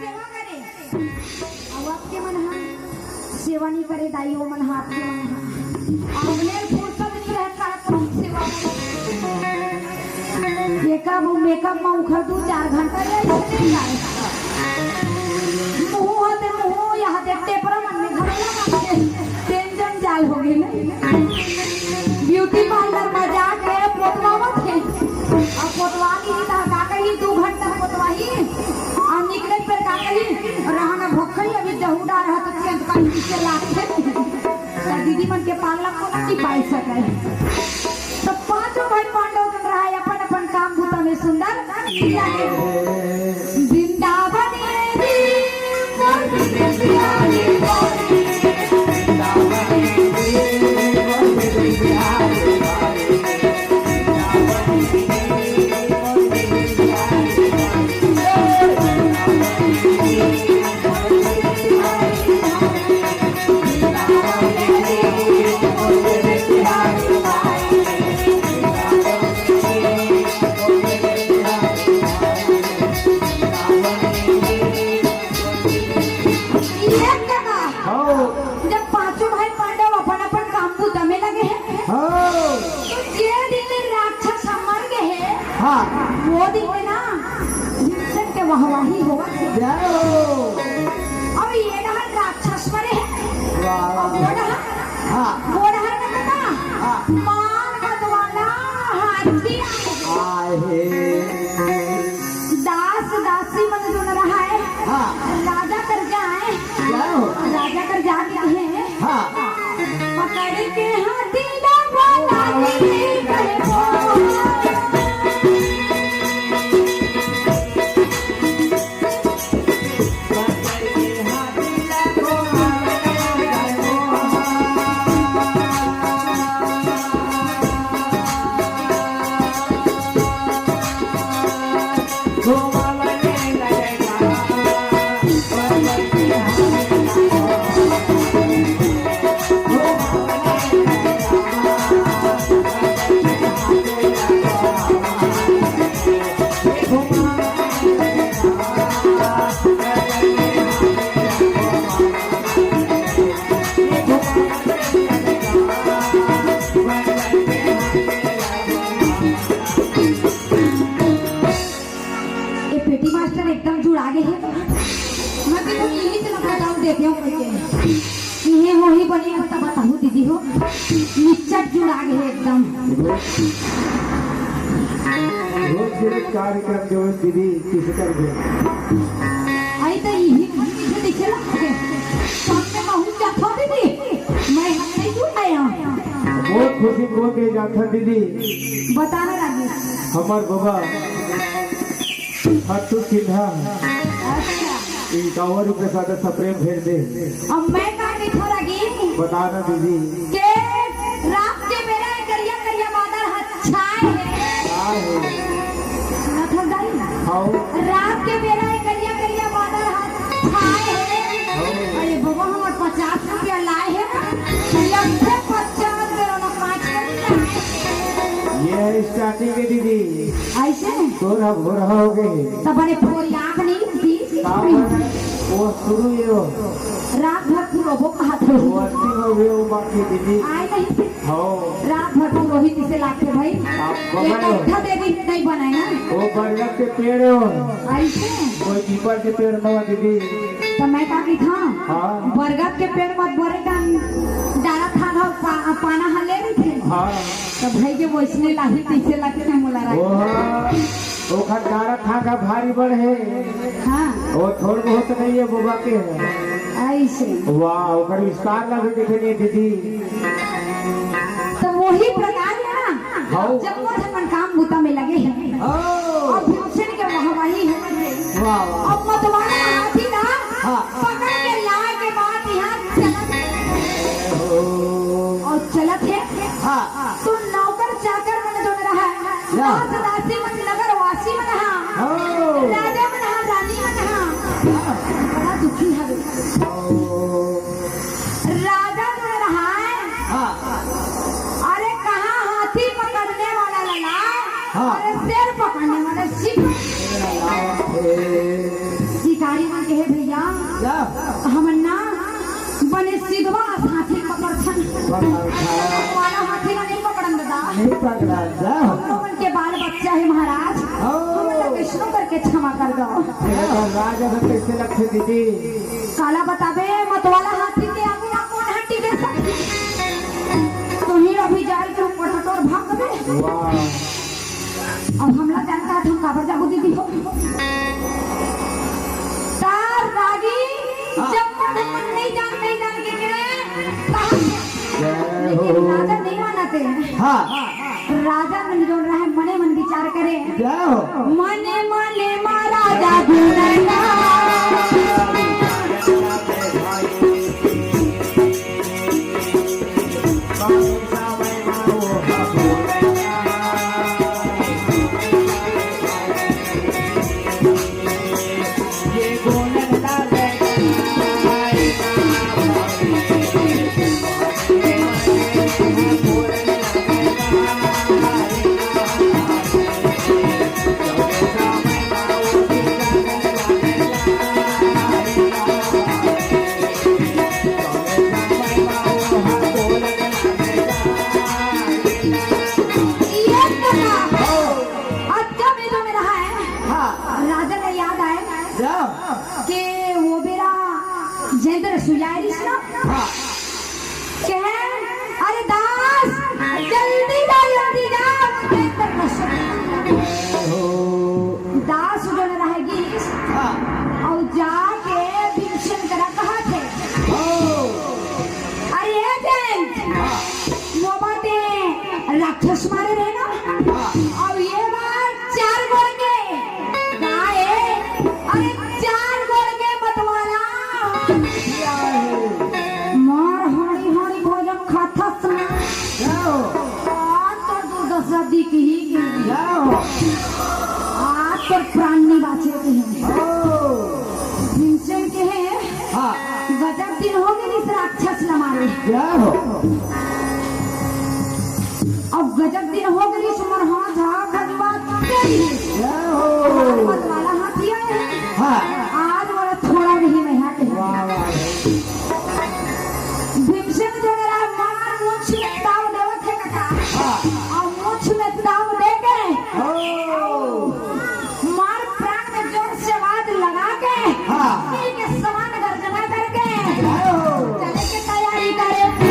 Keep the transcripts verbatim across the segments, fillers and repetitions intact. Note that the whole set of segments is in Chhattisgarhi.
सेवा करे। अउ आपके मन हा सेवा नहीं करे दाई, वो मन हा आपके मन हा। अउ ले फुर्सत नहीं रहता है कोई सेवा करे। मेकअप, मेकअप में उखर दू चार घंटा ले चले जाए। मुंह होते मुंह यहाँ देखते पर मन में घबरा मारते। टेंशन जाल हो गई ना। ब्यूटी पार्लर में जाके पोतवावत है। अब पोतवा ली तो का कही, दू घंटा पोतवाही। आ निकले पर का कही, रहना भक्खई अभी जहूदा रहा तो चेंज कहीं से लाते। तो दीदी मन के पार्लर को नहीं पाई सके। तो पांचों भाई पांडव जन रहा है अपन अपन काम बूता में सुंदर। वृंदावन ये कहा, हाँ। जब पांचों भाई पांडव अपन अपन काम बूता में लगे हैं, हाँ। तो जे दिन में राक्षस मर गए हैं, हाँ। वो दिन में ना भीमसेन के वाहवाही होवत है। जय हो। अब ये डहर राक्षस मरे हैं, वाह। अब वो डहर, हाँ। वो डहर में ना, हाँ। मार मतवाला हाथी आए। आए हे। दास दासी मन जोन रहा है, हाँ। राजा कर जाए, क्या हो? राजा कर जाके कहे, हाँ। पकड़ के हाथी ला बोला जी कहे बोल। ये पेटी मास्टर एकदम जुड़ा गए हैं। मैं भी तो यही से बताऊं देते हो करके। इहे होही बने बता बताहू दीदी हो। निच्चट जुड़ा गए हैं एकदम। रोज के कार्यक्रम जो है दीदी किसी कर दे। आई तो यही, यही दिखे लगते। सामने कहूँ क्या था दीदी? मैं हम नहीं जुड़ाया। बहुत खुशी को दे जाता दीदी। बताना राजू। हमार बाबा हत्तू सिन्हा। अच्छा। इक्यावन रुपये सादा सप्रेम भेज दे। अब मैं का नहीं थोड़ा गी? बता ना दीदी। के रात के बेरा ए करिया करिया बादल ह छाए हे। छाए हे। सुनत हो दाई? हाँ। रात के बेरा ए करिया करिया बादल ह छाए हे। हाँ। अरे बाबा, हमर पचास रुपया लाए हे ना। लखे पचास बेरा ना पाँच करी लाए। ये स्टार्टिंग है दीदी। ऐसे? तोर अब हो रहा हो गए। तब अरे फोरियाक नहीं दी। का बात? वो शुरू ये हो। रात भर तू रोबो कहा था। वो अंतिम हो गए, वो बाकी दीदी। आए नहीं थे। हो। रात भर तू रोहित इसे लाते भाई। आप ये बगल हो। कत्था देवी नहीं बनाए ना। वो बरगद के पेड़ हो। ऐसे? कोई पीपल के पेड़ ना दीदी। तो मैं का की था? हाँ। बरगद के पेड़ मत बोरे का डाला था, था पा-, पाना हले नहीं थे। हाँ। तो भाई के वैसने लाही तैसे लाके ना मोला रहा। ओहो, ओखर कारक खाका भारी बड़ हे। हाँ। वो थोड़ बहुत नहीं है, बाबा के है। ऐसे। वाह, ओकर विस्तार ला भी देखे नहीं दीदी। तो वही प्रकार है ना, हाँ। जब वो अपन काम बूता में लगे हैं। ओ। और भीमसेन के वाहवाही है। वाह, वाह। अब मतवाला हाथी ना हाँ। पकड़ के लाए के बाद यहाँ चलत हे। ओ। और चलत हे। हाँ। तो नौकर चाकर मन जोन रहा है, या। दास दासी मन, नगरवासी मन हा, ओ। राजा मन हा, रानी मन हा, बड़ा दुखी हवे। ओ। राजा जोन रहा है, हाँ। अरे कहाँ हाथी पकड़ने वाला लगा? मन के हे भैया, जा। हमन ना बने सिधवा हाथी पकड़थन। पकड़थन। वाला हाथी ला नहीं पकड़न दादा। नहीं पकड़न, जा। हम लोगन के बाल बच्चा हे महाराज। हाँ। हमन ला कइसनो करके क्षमा कर दो। ए, राजा से कैसे लगथे दीदी? काला बताबे, मतवाला हाथी के आगू मा कोन हड्डी दे सकही? तुही अभी जाए के ऊपर हटोर भाग दे। वाह। अब हमला जानता है, हम काबर जाबो दीदी हो? तार रागी, हाँ। जब मन, मन नहीं जान, नहीं जान के गिरे, कहा? जय लेकिन हो। राजा नहीं मानते हैं। हाँ। राजा मन जोन रहे, मने मन विचार करे। जय हो। मने मने मा राजा गुनगा। ये कथा। अच्छा, में जो मेरा है, हाँ। राजा का याद आए क्या? कि वो बेरा जेंद्र सुजाय रिस ना? हाँ। कहे, "अरे दास, जल्दी जा, जल्दी जा, जेंद्र नशा।" हो। दास जो न रहेगी, हाँ। और जाके भीमसेन करा कहा थे। हो। अरे ए जेंद्र, हाँ। वो बाटे राक्षस मारे रहे ना? हाँ। अब ये बार चार गोड़ के गाय, अरे चार गोड़ के मतवाला। मार हाड़ी हाड़ी भोजन खाथस ना। क्या हो? आज तो दुर्दशा दिखही कि क्या हो? आज तो प्राण नहीं बाचे कि। ओ। भीमसेन कहे, हाँ। गजब दिन हो गए इस राक्षस न मारे। क्या हो? अब गजब दिन हो गए, सुमन हाथ हा खजवा तेरी। क्या हो? हमारे मतवाला हाथी आए हैं। हाँ। आज वाला थोड़ा नहीं मैं यहाँ के। वाह, वाह। भीमसेन जो मेरा मार मूछ में ताव देवत है कका। हाँ। और मूछ में ताव दे के। ओ। मार प्राण में जोर से आवाज लगा के, हाँ। सिंह के समान गर्जना करके, हाँ। चले के तैयारी करे।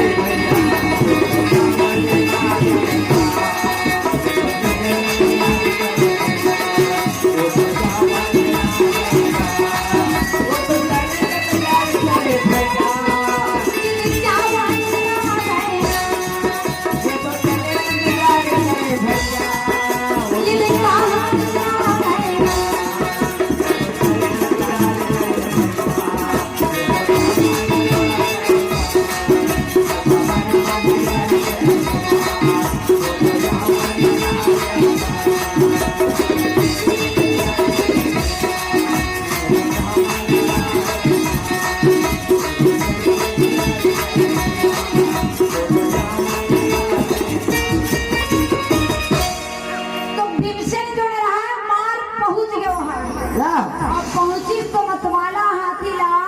तो भीमसेन जो रहा, मार पहुंच गयो है। या। अब पहुंची तो मतवाला हाथी ला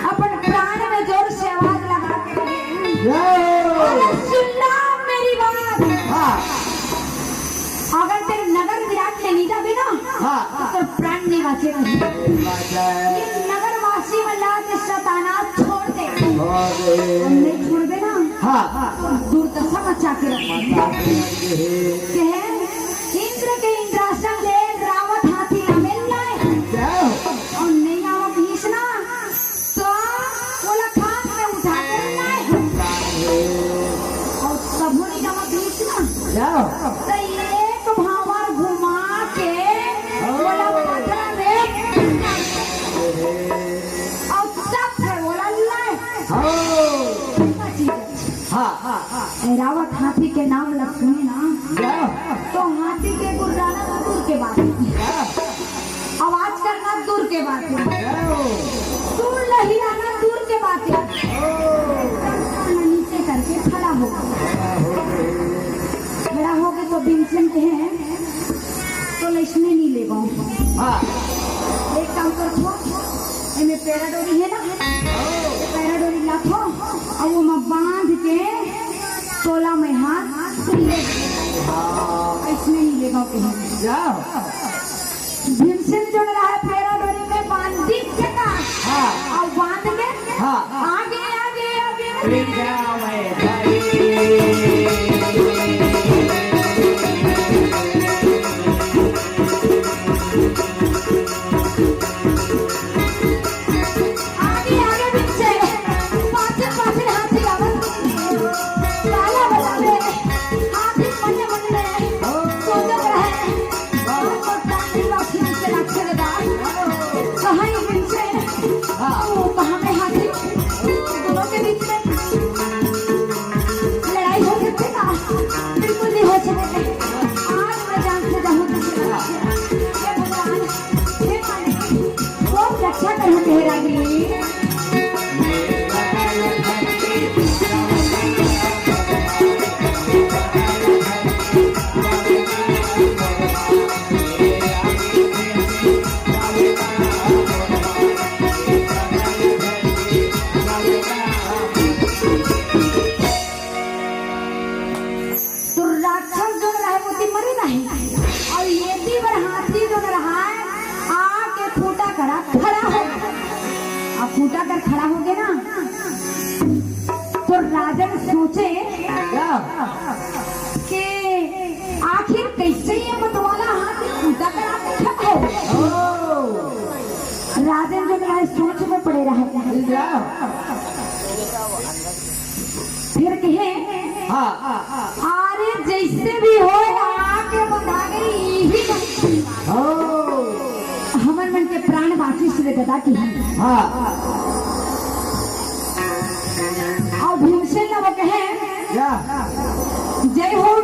अपन प्राण में जोर से आवाज लगा के कहे, या। "अरे सुन ला मेरी बात।" हाँ। अगर तेरे नगर विराट ले नहीं जावे ना, हाँ। तो तेरे प्राण नहीं बाचे नहीं। बाचे। ये नगरवासी वाला के सताना छोड़ दे। छोड़ दे। हम नहीं छोड़ दे ना। हाँ। दुर्दशा मचा के रखे। मचा के रखे। कहे, इंद्र के इंद्रासन ले रावत हाथी ला मिल लाए। क्या? और नहीं आवत भीषणा, तो ओला खांग में उठा के लाए। और तभो नहीं आवत भीषणा। क्या? तो एक भावर घुमा के हाँ। ओला पथरा में और तब फिर ओला लाए। हाँ। हाँ। ए, रावत हाथी के नाम ला सुने ना, या। तो हाथी के गुर्राना तो दूर के बात है। या। आवाज करना दूर के बात है। या। सुन लहिराना दूर के बात है। ओ। नीचे करके खड़ा हो। खड़ा हो गए तो भीमसेन कहे, तो लइसने नहीं लेबो। हाँ। एक करथो, एमे पैरा डोरी हे ना, पैरा डोरी लाथो, अउ ओमा बांध के तोला मैं हा ले, अइसने ही लेगव कहे। भीमसेन जोन रहा पैरा डोरी में बांधिस का, हाँ। अउ बांध के हाँ। आगे, आगे, आगे, आगे। आगे, आगे, पीछे, पाछे, पाछे, हाथी आवत। काला बला में, हाथी मने, मने में, सोचत रहे। और तो काफी बात फिर से रखे दा। कहाँ ये पीछे? हाँ। वो कहाँ पे हाथी? दोनों के बीच में लड़ाई हो सकती का? बिल्कुल नहीं हो सकती। आज मैं जान से जाऊँ तो हे भगवान, हे मालिक, कोन रक्षा करहु तेरा रे। तो राक्षस जोन रहे, वो ती मरे नहीं। अउ ये ती बर हाथी जोन रहा है, आके खूंटा करा खड़ा हो। अब खूंटा कर खड़ा हो गया ना, तो राजन सोचे क्या? कि आखिर कैसे ये मतवाला हाथी खूंटा करा के खड़ा हो। ओ। राजन जोन रहे, सोच में पड़े रहे। क्या? फिर कहे, हाँ। अरे जैसे भी हो, आके बंधा गई, यही बंधा। ओ। हमन मन के प्राण बाँचिस रे ददा की। हाँ। अउ भीमसेन ला वो कहे, क्या? जय हो